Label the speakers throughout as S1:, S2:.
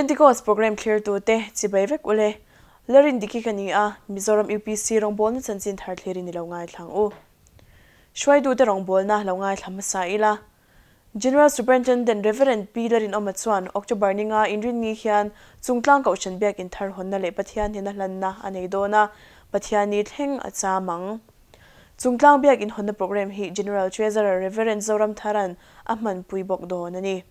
S1: Pentecost Programme thlirtute chibai vek ule. Larin Diki ka ni a, Mizoram UPC rawngbawlna chanchin thar thlirin i lo ngaithla ang u. Hruaitute rawngbawlna lo ngaithla hmasa ila. General Superintendent Rev. Pi Larinawma chuan October ni nga inrinni hian Chungtlang Kohhran Biakin thar hawnna leh Pathian hnena hlanna a nei dawn a, Pathianni thleng a cham ang. Chungtlang Biakin hawnna programme hi General Treasurer Rev. Zoramtharan a hmanpui bawk dawn a ni.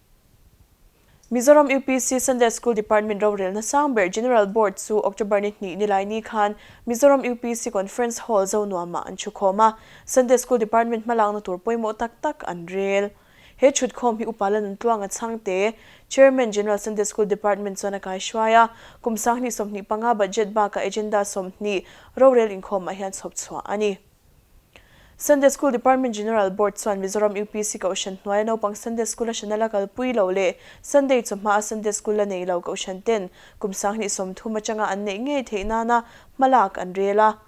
S1: Mizoram UPC Sunday School Department rorelna sang ber General Board chu October ni hnih Nilaini khan Mizoram UPC Conference Hall Zonuamah an thukhawm a, Sunday School Department hmalakna tur pawimawh tak tak an rel. He thutkhawm hi Upa Lanuntluanga Chhangte, Chairman General Sunday School Department chuan a kaihruai a, kum 2025 budget bakah agenda 20 rorel inkhawmah hian chhawp chhuah a ni. Sunday School Department General Board chuan Mizoram UPC Kohhran hnuaia naupang Sunday School a hrana la kalpui lo leh Sunday chawhma a Sunday School la nei lo Kohhran ten kum 2030 atanga an neih ngei theih nana hmalak an rel a.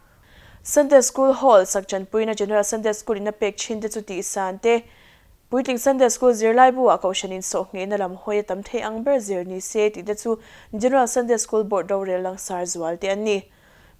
S1: Sunday School Hall sak tanpuina General Sunday School in a pek thin te chu tihsan te, Puitling Sunday School zirlaibu ah Kohhran in sawhnghehna lam hawi a tam thei ang ber zir ni se tih te chu General Sunday School Board rorel langsar zual te an ni.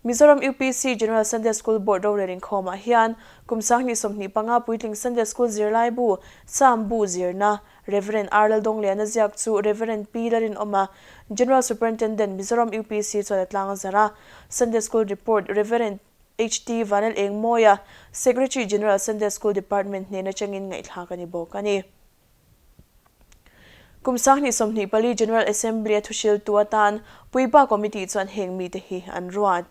S1: Mizoram UPC General Sunday School Board rorel inkhawmah hian kum 2025 Puitling Sunday School zirlaibu Sam Bu zirna Rev. R. Laldawngliana ziak chu Rev. P. Larinawma, General Superintendent, Mizoram UPC chuan a tlang a zar a. Sunday School Report Rev. HT. Vanel Engmawia, Secretary General Sunday School Department hnen atangin ngaihthlak a ni bawk a ni. Kum 2024 General Assembly a thuhriltu atan Puipa Committee chuan heng mite hi an ruat.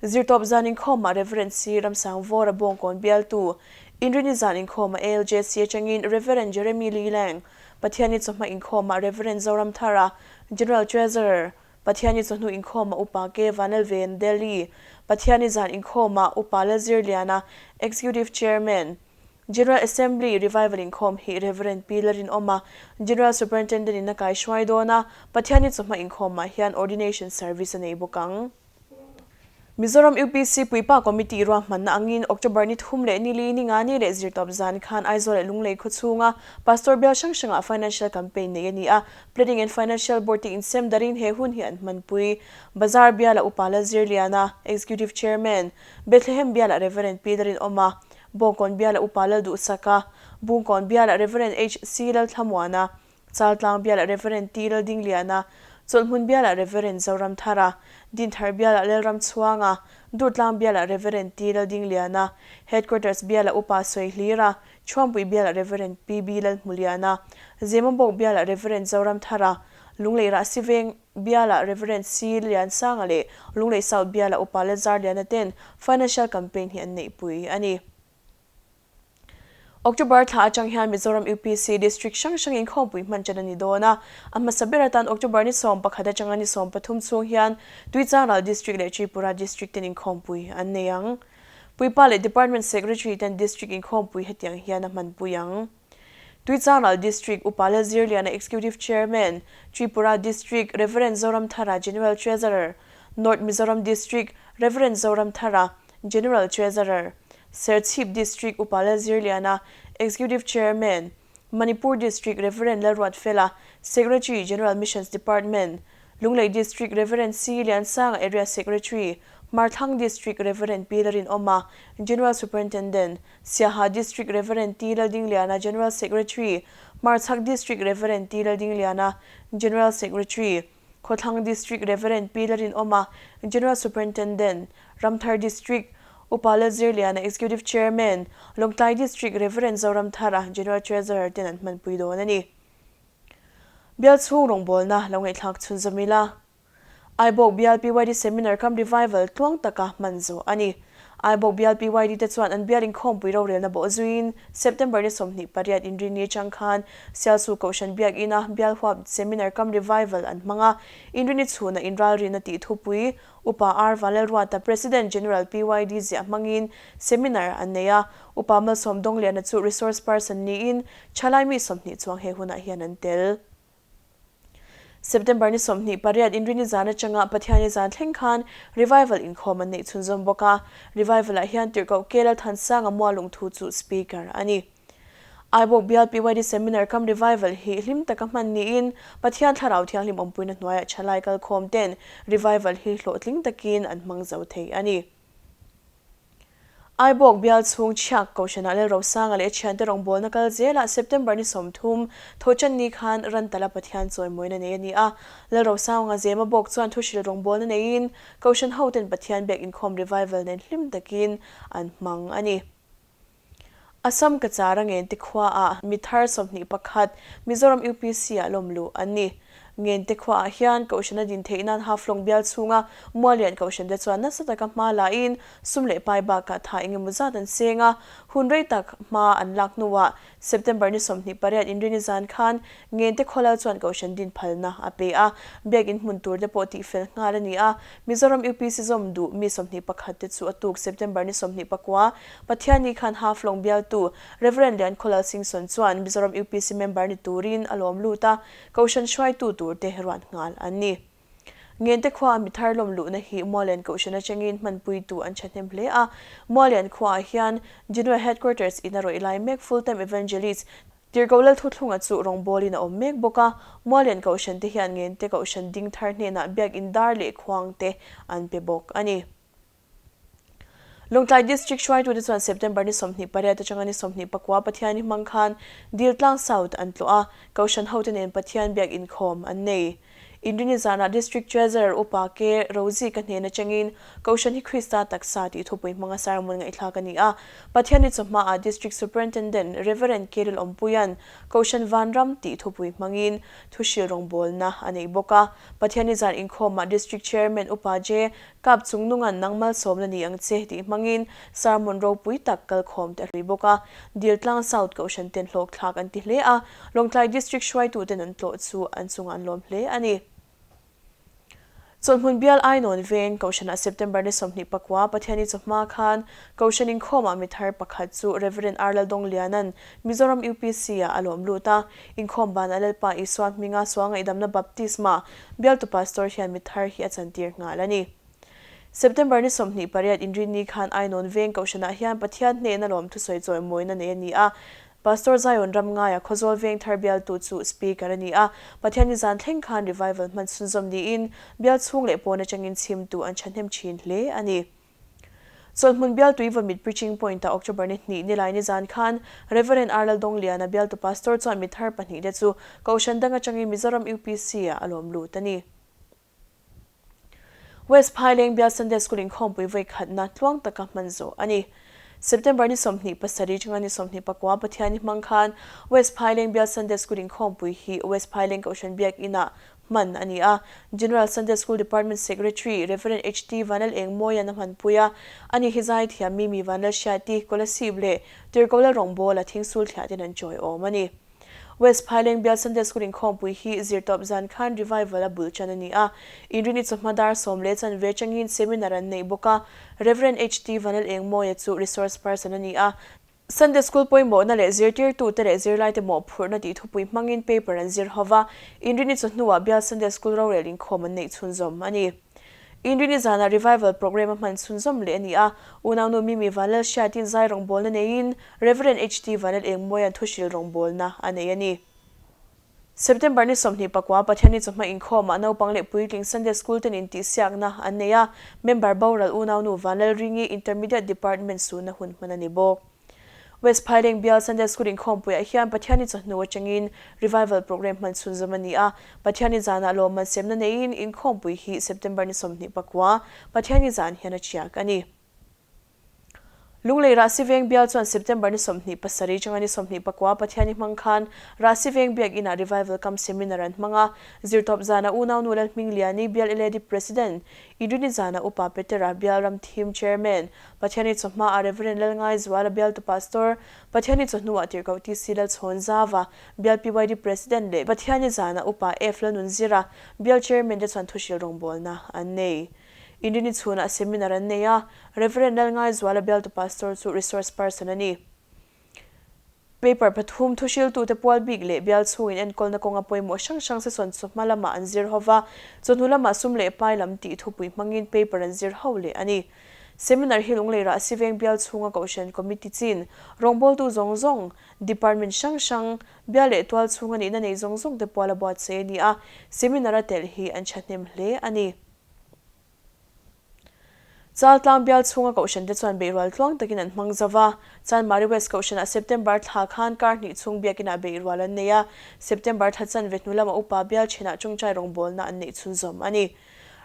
S1: Zirtawp zan inkhawmah Rev. C. Ramsangvawra Bawngkawn bialtu, Inrini zan inkhawmah ALJC atangin Rev. Jeremy Lilang, Pathiani chawhma inkhawmah Rev. Zoramthara, General Treasurer, Pathiani chawhnu inkhawmah Upa K. Vanlalven, Delhi, Pathiani zan inkhawmah Upa Lalzirliana, Executive Chairman, General Assembly Revival inkhawm hi Rev. Pi Larinawma, General Superintendent in a kaihruai dawn a, Pathiani chawhma inkhawmah hian Ordination Service a nei bawk ang. Mizoram UPC Puipa Committee ruahmanna angin October ni thum leh ni li ni nga ni leh zirtawp zan khan Aizawl leh Lunglei khaw chhunga Pastor bial hrang hrangah Financial Campaign nei a ni a, Planning and Financial Board te insem darin he hun hi an hmanpui. Bazar biala Upa Lalzirliana, Executive Chairman, Bethlehem biala Rev. Pi Larinawma, Bawngkawn biala Upa Lalduhsaka, Bungkawn biala Rev. HC Lalthlamuana, Chaltlang biala Rev. T Laldingliana, Chawlhhmun biala Rev. Zoramthara, Dinthar biala Lalramchhuanga, Durtlang biala Rev. T Laldingliana, Headquarters biala Upa Sawihlira, Chhuampui biala Rev. PB Lalhmuliana, Zemabawk biala Rev. Zoramthara, Lunglei Rahsiveng biala Rev. C Liansanga leh Lunglei South biala Upa Lalzarliana ten Financial Campaign hi an neihpui a ni. October thla atang hian Mizoram UPC District hrang hrang inkhawmpui hman ṭan a ni dawn a. A hmasa ber atan October ni 11 atanga ni 13 chhung hian Tuichangral District leh Tripura District ten inkhawmpui an nei ang. Puipa leh Department Secretary ten District inkhawmpui hetiang hian a hmanpui ang. Tuichangral District Upa Lalzirliana Executive Chairman, Tripura District Rev. Zoramthara General Treasurer, North Mizoram District Rev. Zoramthara General Treasurer, Serchhip District Upa Lalzirliana Executive Chairman, Manipur District Rev. Lalruatfela Secretary General Missions Department, Lunglei District Rev. C. Liansanga Area Secretary, Hmarthlang District Rev. Pi Larinawma General Superintendent, Siaha District Rev. T. Laldingliana General Secretary, Hmarchhak District Rev. T. Laldingliana General Secretary, Khawthlang District Rev. Pi Larinawma General Superintendent, Ramthar District Upa Lalzirliana Executive Chairman, Lawngtlai District Rev. Zoramthara General Treasurer ten an hmanpui dawn a ni. Bial chhung rawngbawlna lo ngaihthlak chhunzawm ila. Aibawk Bial PYD Seminar Cum Revival tluang taka hman zawh a ni. Aibawk Bial PYD te chuan an bial inkhawmpui rorelna bawh zuiin September ni 28 inrinni atang khan Sialsu Kohhran Biakina Bial Huap Seminar Cum Revival an hmang a, inrinni chhunah inralrina tih thupui Upa R Vanlalruata President General PYD ziah hmangin Seminar an nei a, Upa Malsawm Dawngliana chu Resource Person niin thalai mi 20 chuang he hunah hian an tel. September ni 28 inrini zan atanga Pathiani zan thleng khan Revival inkhawm an neih chhunzawm bawk a, Revival-ah hian Tirhkoh K Lalthansanga Mualungthu chu Speaker a ni. Aibawk Bial PYD Seminar Cum Revival hi hlim taka hman niin Pathian Thlarau Thianghlim awmpuina hnuaiah thalai kalkhawm ten Revival hi hlawhtling takin an hmang zo thei a ni. Aibawk Bial chhung chhiak Kohhranah Lalrosanga leh a thiante rawngbawlna kal zelah September ni 30 Thawhtanni khan Rantala Pathian chawimawina nei a ni a. Lalrosanga Zema bawk chuan thuhril rawngbawlna neiin Kohhran hoten Pathian biak inkhawm revival nen hlim takin an hmang a ni. Assam Kachara Ngente khuaah mi thar 21 Mizoram UPC-ah lawm luh an ni. Ngente khuaah hian Kohhrana din theih nan Haflong bial chhunga Mualian Kohhran te chuan nasa taka hma lain sum leh pai bakah tha engemaw zat an seng a, hun rei tak hma an lak hnuah September ni 28 inrini zan khan Ngente Khawlal chuan Kohhran din phalna a pe a, biakinn hmun tur te pawh tihfel nghal a ni a. Mizoram UPC zawm duh mi 21 te chu a tuk September ni 29, Pathianni khan Haflong bialtu Rev. Lian Khawlal Singson chuan Mizoram UPC member ni turin a lawm lut a, Kohhran hruaitu tur te ruat nghal an ni. Ngente khuaa mi thar lawm luhna hi Mualian Kohhran atangin hmanpuitu an thahnem hle a. Mualian khuaah hian Genoa Headquarters in a rawih lai mek Full Time Evangelist Tirhkoh Lalthuthlunga chu rawngbawlin a awm mek bawk a. Mualian Kohhran te hian Ngente Kohhran ding thar hnenah biakin dar leh khuang te an pe bawk a ni. Lawngtlai District hruaitute chuan September ni 28 atanga ni 29 Pathianni hmang khan Diltlang South an tlawh a, Kohhran hote nen Pathian biak inkhawm an nei. Inrini zanah District Treasurer Upa K. Rozika hnen atangin Kohhran hi Krista taksa tih thupui hmanga sermon ngaihthlak a ni a. Pathianni chawhmaah District Superintendent Rev. K. Lalawmpuia'n Kohhran Vanram tih thupui hmangin thuhril rawngbawlna a nei bawk a. Pathianni zan inkhawmah District Chairman Upa J. Kap chung nungan nang malsawmna ni ang che tih hmangin sermon ropui tak kalkhawm te a hlui bawk a. Diltlang South Kohhran ten hlawkthlak an ti hle a, Lawngtlai District hruaituten an tlawh chu an chungah an lawm hle a ni. Chawlhhmun bial Ainawn veng Kohhranah September ni 29 Pathianni chawhma khan Kohhran inkhawmah mi thar pakhat chu Rev. R. Laldawngliana'n Mizoram UPC-ah a lawm lut a, inkhawm banah Lalpa Isua hminga sual ngaihdamna baptisma bialtu pastor hian mi thar hi a chantir nghal a ni. September ni 28 inrinni khan Ainawn veng Kohhranah hian Pathian hnehna lawm thusawi chawimawina nei a ni a, Pastor Zion Ramngaia Khawzawl veng thar bialtu chu Speaker a ni a, Pathianni zan thleng khan revival hman chhunzawm niin bial chhung leh pawn atangin chhimtu an thahnem thin hle a ni. Chawlhhmun bialtui Vawmit Preaching Point-ah October ni hnih nilai nizan khan Rev. R. Laldawngliana bialtu Pastor chuan mi thar pahnih te chu Kohhran dang atangin Mizoram UPC-ah a lawm lut a ni. West Phaileng Bial Sunday School inkhawmpui vawi khatna tluang taka hman zawh a ni. September ni 27 atanga ni 29 Pathianni hmang khan West Phaileng Bial Sunday School inkhawmpui hi West Phaileng Kohhran Biak Inah hman a ni a. General Sunday School Department Secretary Rev. HT Vanlal Engmawia'n a hmanpui a, ani hi zaithiam Mimi Vanlalhriati, Kolasib leh Tirhkoh Lalrawngbawla thingsul thliah ten an chawiawm a ni. West Phaileng Bial Sunday School inkhawmpui hi zirtawp zan khan revival a bul tan a ni a. Inrini chawhma dar sawm leh chanve atangin seminar an neih bawk a. Rev. HT Vanlal Engmawia chu resource person a ni a. Sunday School pawimawhna leh zirtirtute leh zirlaite mawhphurhna tih thupui hmangin paper an zir ho va, Inrini chawhnuah Bial Sunday School rorel inkhawm an neih chhunzawm a ni. Inrini zanah Revival Programme a hman chhunzawm leh a ni a, unaunu Mimi Vanlalhriatin zai rawngbawlna neiin Rev. HT Vanlal Engmawia'n thuhril rawngbawlna a nei a ni. September ni 29 Pathianni chawhma inkhawmah naupang leh puitling Sunday School ten intihsiakna an nei a, member boral unaunu Vanlalringi Intermediate Department sunna hun hman a ni bawk. West Phaileng Bial Sunday School inkhawmpuiah hian Pathianni chawhnu atangin Revival Programme hman chhunzawm a ni a, Pathianni zanah lawmman semna neiin inkhawmpui hi September ni 29 Pathianni zan hian a tiak a ni. Lunglei Rahsi Veng Bial chuan September ni 27 atanga ni 29 Pathianni hmang khan Rahsi Veng Biak Inah Revival Cum Seminar an hmang a, zirtawp zana unaunu Lalhmingliani Bial LAD President, Inrini zana Upa Petera Bial Ramthim Chairman, Pathianni chawhmaah Rev. Lalngaizuala Bialtu Pastor, Pathianni chawhnuah Tirhkoh TC Lalchhawnzava Bial PYD President leh Pathianni zana Upa F Lalnunzira Bial Chairman te chuan thuhril rawngbawlna an nei. Inrini chhunah seminar an nei a, Rev. Lalngaizuala bialtu pastor chu resource person a ni. Paper pathum thuhriltute pual bik leh bial chhungin enkawlna kawnga pawimawh hrang hrang session chawhma lamah an zir ho va, chawhnu lamah sum leh pai lam tih thupui hmangin paper an zir ho leh a ni. Seminar hi Lunglei Rahsi Veng bial chhunga Kohhran Committee chin, rawngbawltu zawng zawng, Department hrang hrang, bial leh tual chhunga nihna nei zawng zawng te pual a buatsaih a ni a, Seminar a telh hi an thahnem hle a ni. Chaltlang bial chhunga Kohhran te chuan beihrual tluang takin an hmang zo va. Chanmari West Kohhranah September thla khan kar hnih chhung biakinah beihrual an nei a, September thla chanve hnu lama upa bial thenah tawngtai rawngbawlna an neih chhunzawm a ni.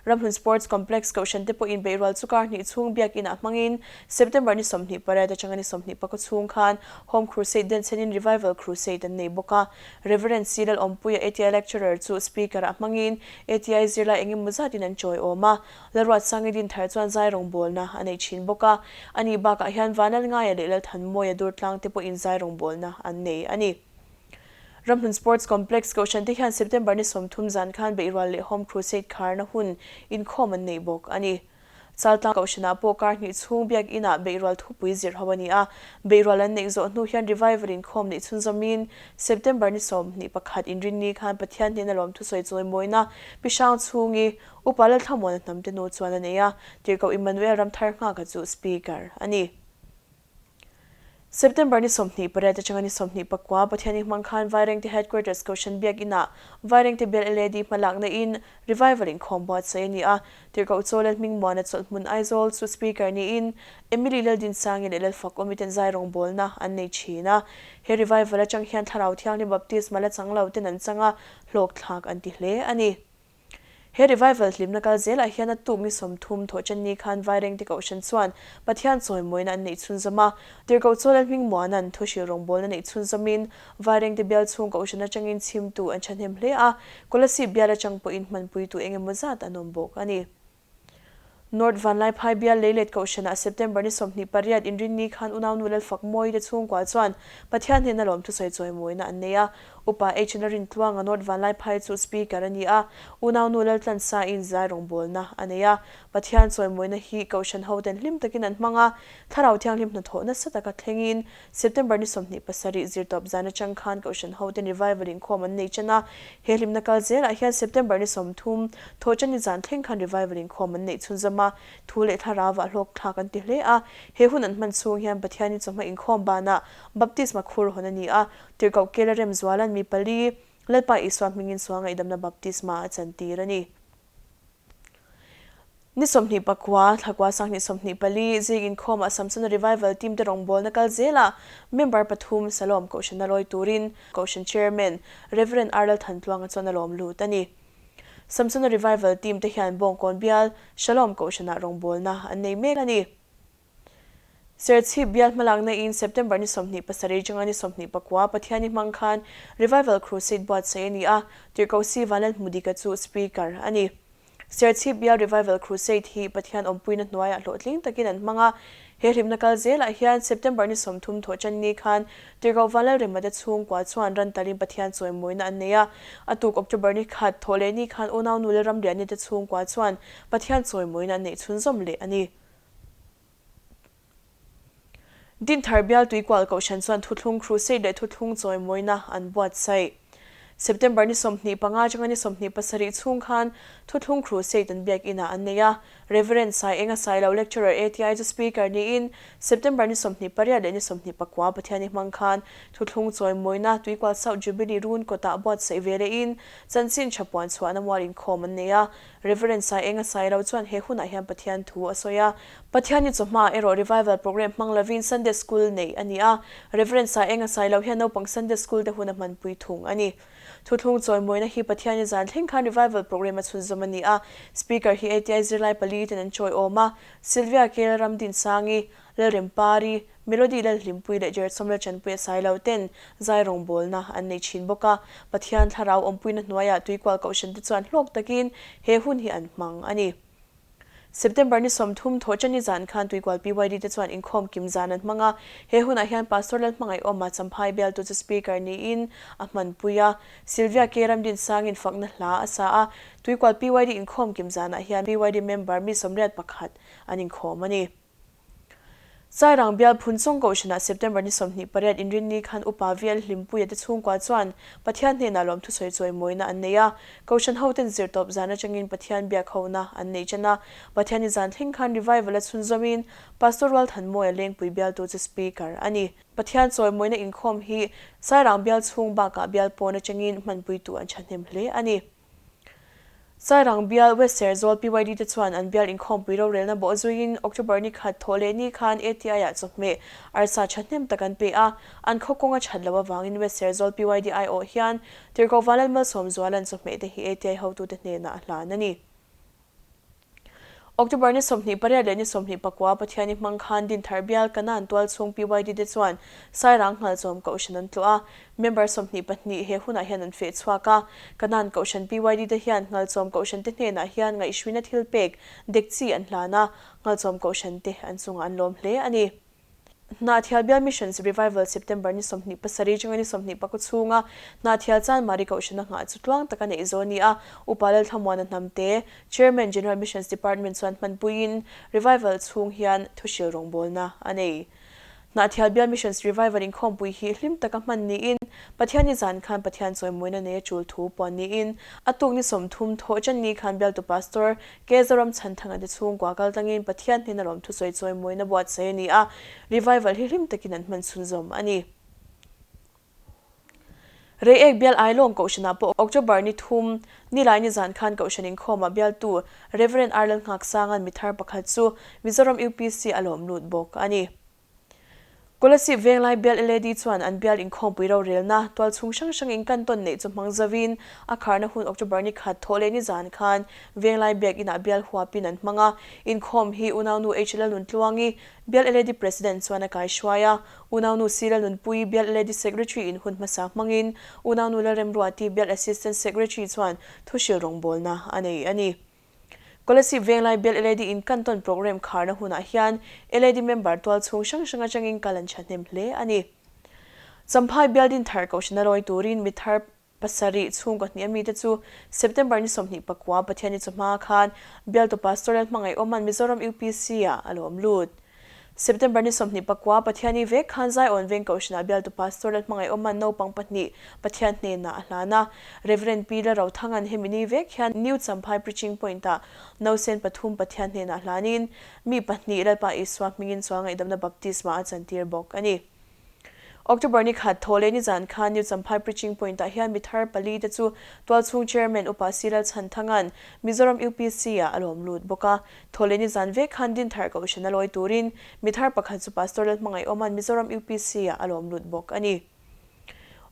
S1: Ramhlun Sports Complex Kohhran te pawhin beihrual chu kar hnih chhung biakinah hmangin September ni 28 atanga ni 24 chhung khan Home Crusade denchhenin Revival Crusade an nei bawk a. Rev. C. Lalawmpuia ATI Lecturer chu Speaker-ah hmangin ATI zirlai eng emaw zatin an chawi awm a, Lalruatsangi Dinthar chuan zai rawngbawlna a nei thin bawk a, ani bakah hian Vanlalngaia leh Lalthanmawia Durtlang te pawhin zai rawngbawlna an nei a ni. Ramhlun Sports Complex Kohhran te hian September ni 30 zan khan Beihrual leh Home Crusade kharna hun inkhawm an nei bawk a ni. Chaltlang Kohhranah pawh kar hnih chhung Biakinah Beihrual thupui zir ho a ni a, Beihrual an neih zawh hnu hian Revival inkhawm neih chhunzawmin September ni 21 inrinni khan Pathian hnena lawmthusawi chawimawina Pi Hrang chhungi Upa Lalthlamuana hnamte nu chuan a nei a, Tirhkoh Immanuel Ramthar Nghaka chu Speaker a ni. September ni 28 atanga ni 24 Pathiani hmang khan Vairengte Headquarters Kohhran Biakinah Vairengte Bial LAD hmalakna in Revival inkhawm buatsaih a ni a, Tirhkoh Chaw Lalhmingmuana chawlhhmun Aizawl chu Speaker niin Emily Laldinsangi leh Lalfakawmi ten zai rawngbawlna an nei thin a. He Revival atang hian Thlarau Thianghlim Baptisma la chang lo ten an chang a, hlawkthlak an ti hle a ni. He revival hlimna kal zelah hian a tuk ni 30 thawhchanni khan Vairengte Kohhran chuan Pathian chawimawina an neih chhunzawm a. Tirhkoh Chaw Lalhmingmuana'n thuhrilh rawngbawlna neih chhunzawmin Vairengte bial chhung Kohhran atangin chhimtu an thahnem hle a, Kolasib bial atang pawhin hmanpuitu eng emaw zat an awm bawk a ni. North Vanlaiphai bial leilet Kohhranah September ni 28 inrinni khan unaunu Lalfakmawii te chhungkua chuan Pathian hnena lawmthusawi chawimawina an nei a. Upa H Lalrintluanga North Vanlaiphai chu Speaker a ni a, unaunu Laltlansaiin zai rawngbawlna a nei a. Pathian chawimawina hi Kohhran hoten hlim takin an hmang a, Thlarau Thianghlim hnathawh nasa taka thlengin September ni 27 zirtawp zan atang khan Kohhran hoten revival inkhawm an nei tan a, he hlimna kal zelah hian September ni 30 thawhṭan ni zan thleng khan revival inkhawm an neih chhunzawm a, thu leh thlarauah hlawk thlak an ti hle a, he hun an hman chhung hian Pathianin chawhma inkhawm banah baptisma khur hawn a ni a, Tirhkoh Kela Remzuala'n mi pali Lalpa Isua hmingin sual ngaihdamna baptisma a chantir a ni. Ni 29, thlakua 2024, zing inkhawmah Samsona Revival Team te rawngbawlna kal zelah member pathum Salom Kohhrana lawi turin Kohhran Chairman Rev. R. Lalthantluanga chuan a lawm lut a ni. Samsona Revival Team te hian Bawngkawn bial Shalom Kohhranah rawngbawlna an nei mek a ni. Serchhip bial hmalakna in September ni 27 atanga ni 29 Pathiani hmang khan Revival Crusade buatsaih a ni a, Tirhkoh Si Vanlalhmudika chu Speaker a ni. Serchhip bial Revival Crusade hi Pathian awmpuina hnuaiah hlawhtling takin an hmang a, he hlimna kal zelah hian September ni 30 thawhtanni khan Tirhkoh Vanlalrema te chhungkua chuan ran talin Pathian chawimawina an nei a, a tuk October ni khat thawh leh ni khan unau nu Lalramliani te chhungkua chuan Pathian chawimawina an neih chhunzawm leh a ni. Dinthar bial Tuikual Kohhran chuan Thuthlung Crusade leh Thuthlung chawimawina an buatsaih. September ni 25 atanga ni 27 chhung khan Thuthlung Crusade an biak inah an nei a. Rev. Sai Enga Sailo Lecturer ATI chu Speaker niin September ni 28 leh ni 29 Pathiani hmang khan Thuthlung chawimawina Tuikual South Jubilee Run kawtah buatsaih ve lehin chanchin tha puan chhuahna mual inkhawm an nei a. Rev. Sai Enga Sailo chuan he hunah hian Pathian thu a sawi a. Pathian ni chawhma erawh Revival Programme hmang lovin Sunday School neih a ni a. Rev. Sai Enga Sailo hian naupang Sunday School te hun a hmanpui thung a ni. Thuthlung chawimawina hi Pathian ni zan thleng khan Revival Programme a chhunzawm a ni a. Speaker hi ATI zirlai pali ten an chawi awm a. Sylvia Kel Ramdinsangi, Lalrempari, Melody Lalhlimpui leh Jerchawm Lalchanpuia Sailo ten zai rawngbawlna an nei thin bawk a, Pathian thlarau awmpuina hnuaiah Tuikual Kohhran te chuan hlawk takin he hun hi an hmang a ni. September ni 30 thawhṭani zan khan Tuikual PYD te chuan inkhawm kim zan an hmang a, he hunah hian Pastor Lalhmangaihawma Champhai bialtu chu Speaker niin a hmanpui a, Sylvia K. Ramdinsangin fakna hla a sa a, Tuikual PYD inkhawm kim zanah hian PYD member mi 81 an inkhawm a ni. Sairang bial Phunchawng Kohhranah September ni 28 inrinni khan Upa VL Hlimpuia te chhungkua chuan Pathian hnenah lawmthu sawi chawimawina an nei a. Kohhran hoten zirtawp zan atangin Pathian biak hona an nei tan a. Pathianni zan thleng khan revival a chhunzawmin Pastor Rualthanmawia Lengpui bialtu chu Speaker a ni. Pathian chawimawina inkhawm hi Sairang bial chhung bakah bial pawn atangin hmanpuitu an thahnem hle a ni. Sairang bial West Serzawl PYD te chuan an bial inkhawmpui rorelna bawh zuiin October ni khat thawh leh ni khan ATI ah chawhmeh arsa thahnem tak an pe a, an khaw kawng a that loh avangin West Serzawl PYD aiawh hian Tirhkoh Vanlalmalsawm Zuala'n chawhmeh te hi ATI hotute hnenah a hlan a ni. October ni 28 leh ni 29 Pathiani hmang khan Dinthar bial Kanan tualchhung PYD te chuan Sairang Nghalchawm Kohhran an tlawh a, member 22 he hunah hian an feh chhuak a. Kanan Kohhran PYD te hian Nghalchawm Kohhran te hnenah hian ngaihhruina thil pek dek chi an hlan a, Nghalchawm Kohhran te an chungah an lawm hle a ni. Hnahthial Bial Missions Revival September ni 27 atanga ni 24 chhunga Hnahthial Chanmari Kohhrana nghah chu tluang taka neih zawh a ni a, Upa Lalthlamuana Hnamte, Chairman General Missions Department chuan hmanpuiin Revival chhung hian thuhril rawngbawlna a nei. Hnahthial Bial Missions Revival inkhawmpui hi hlim taka hman niin Pathianni zan khan Pathian chawimawina nei a tul thu puan niin a tuk ni 30 thawh ṭan ni khan bialtu Pastor Ke Zoram Chhanthanga te chhungkua kal tlangin Pathian hnena lawm thusawi chawimawina buatsaih a ni a, revival hi hlim takin an hman chhunzawm a ni. Reiek bial Ailawng Kohhranah pawh October ni thum, Nilai ni zan khan Kohhran inkhawmah bialtu Rev. Arlal Nghaksanga'n mithar pakhat chu Mizoram UPC a lawm lut bawk a ni. Kolasib Venglai bial LAD chuan an bial inkhawmpui rorelna tualchhung hrang hrang inkantawn neih chu hmang zovin a kharna hun October ni khat thawh leh ni zan khan Venglai biakinah bial huapin an hmang a. Inkhawm hi unaunu H Lalnuntluangi, bial LAD President chuan a kaihruai a. Unaunu C Lalnunpuii, bial LAD Secretary in hun hmasa hmangin unaunu Lalremruati, bial Assistant Secretary chuan thuhril rawngbawlna a nei a ni. Kolasib Venglai bial LAD in Kantawn Programme kharna hunah hian LAD member tualchhung hrang hrang atangin kal an thahnem hle a ni. Champhai bial Dinthar Kohhrana lawi turin mi thar pasarih chhungkaw hnih a mite chu September ni 29 Pathianni chawhma khan bialtu Pastor Lalhmangaihawma'n Mizoram UPC ah a lawm lut. September ni 29 Pathiani vek khan Zion Veng Kohhranah bialtu Pastor Lalhmangaihawma'n naupang pahnih Pathian hnenah a hlan a. Rev. Pi Lalrothanga'n hemi ni vek hian New Champhai Preaching Point-ah nausen pathum Pathian hnenah hlanin mi pahnih Lalpa Isua hmingin sual ngaihdamna baptisma a chantir bawk a ni. October ni khat thaw leh ni zan khan New Champhai Preaching Point ah hian mi thar pali te chu tualchhung Chairman Upa C Lalchhanthanga'n Mizoram UPC ah a lawm lut bawk a. Thaw leh ni zan vek khan Dinthar Kohhran a lawi turin mi thar pakhat chu Pastor Lalhmangaihawma'n Mizoram UPC ah a lawm lut bawk a ni.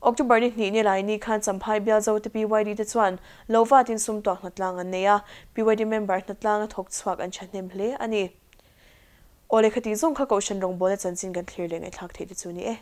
S1: October ni hnih ni lai ni khan Champhai bial Zote PYD te chuan lo vatin sumtuak hnatlang an nei a, PYD member hnatlang a thawk chhuak an thahnem hle a ni. Aw lehkha tih zawng kha Kohhran rawngbawlna chanchin kan thlir leh ngaihthlak theih te chu ni e.